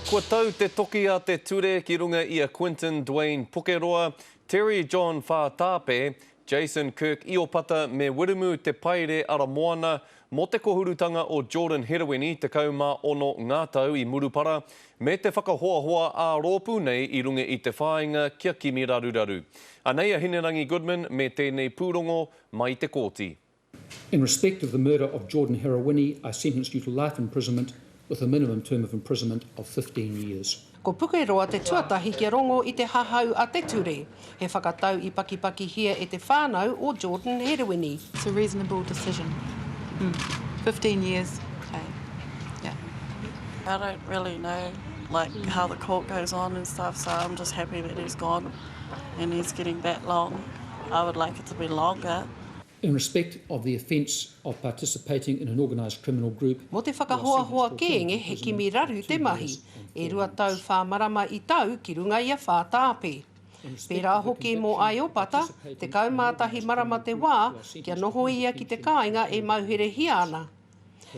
Kua tau te toki a te ture ki runga i a Quinton Dwayne Pukeroa, Terry John Whātāpe, Jason Kirk Iopata me Wiremu Te Paere Aramoana mō te kohurutanga o Jordan Herewini, 16 ngā tau i Murupara, me te whakahoahoa ā-rōpū nei i runga i te whāinga kia kimi raruraru. Anei a Hinerangi Goodman me tēnei pūrongo mai i te kōti. In respect of the murder of Jordan Herewini, I sentenced you to life imprisonment with a minimum term of imprisonment of 15 years. Ko Pukeroa te tuatahi kia rongo i te hahau a te ture, he whakatau i pakipakihia e te whānau o Jordan Herewini. It's a reasonable decision. 15 years, hey, yeah. I don't really know like how the court goes on and stuff so I'm just happy that he's gone and he's getting that long. I would like it to be longer. In respect of the offence of participating in an organised criminal group, Mō te whakahoahoa kēnge he kimi raru te mahi, e rua tau whā marama i tau ki runga i a Whātāpe. Pērā hoki mō Aiopata, 11 marama te wā kia noho ia ki te kāinga e mauherehia ana.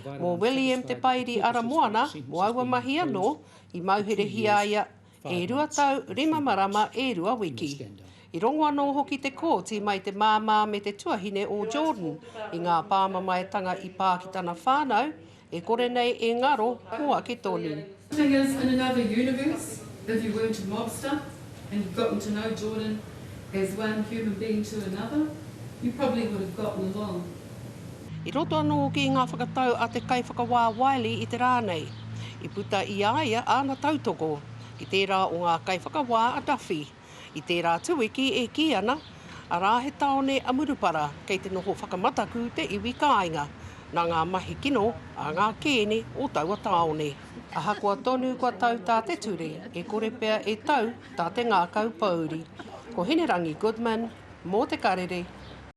Mō William Te Pairi Aramoana, mō aua mahi anō, i mauherehia ia, E rua tau, rima marama, e rua wiki. I rongo anō hoki te Kooti mai te māmā me te tuahine o Jordan i ngā pāmamaetanga i pā ki tana whānau, e kore nei e ngaro mō ake tonu. Thing is, in another universe, if you weren't a mobster and you'd gotten to know Jordan as one human being to another, you probably would have gotten along. I roto anō hoki i ngā whakatau a te Kaiwhakawā Wylie i te rā nei, i puta i a ia āna tautoko ki tērā o ngā kaiwhakawā a Duffy. I tērā atu wiki e kī ana, arā he tāone a Murupara kei te noho whakamataku te iwi kāinga, nā ngā mahi kino a ngā kēne o taua tāone. Ahakoa tonu kua tau tā te ture, e kore pea e tau tā te ngākau pōuri. Ko Hinerangi Goodman, mō Te Karere.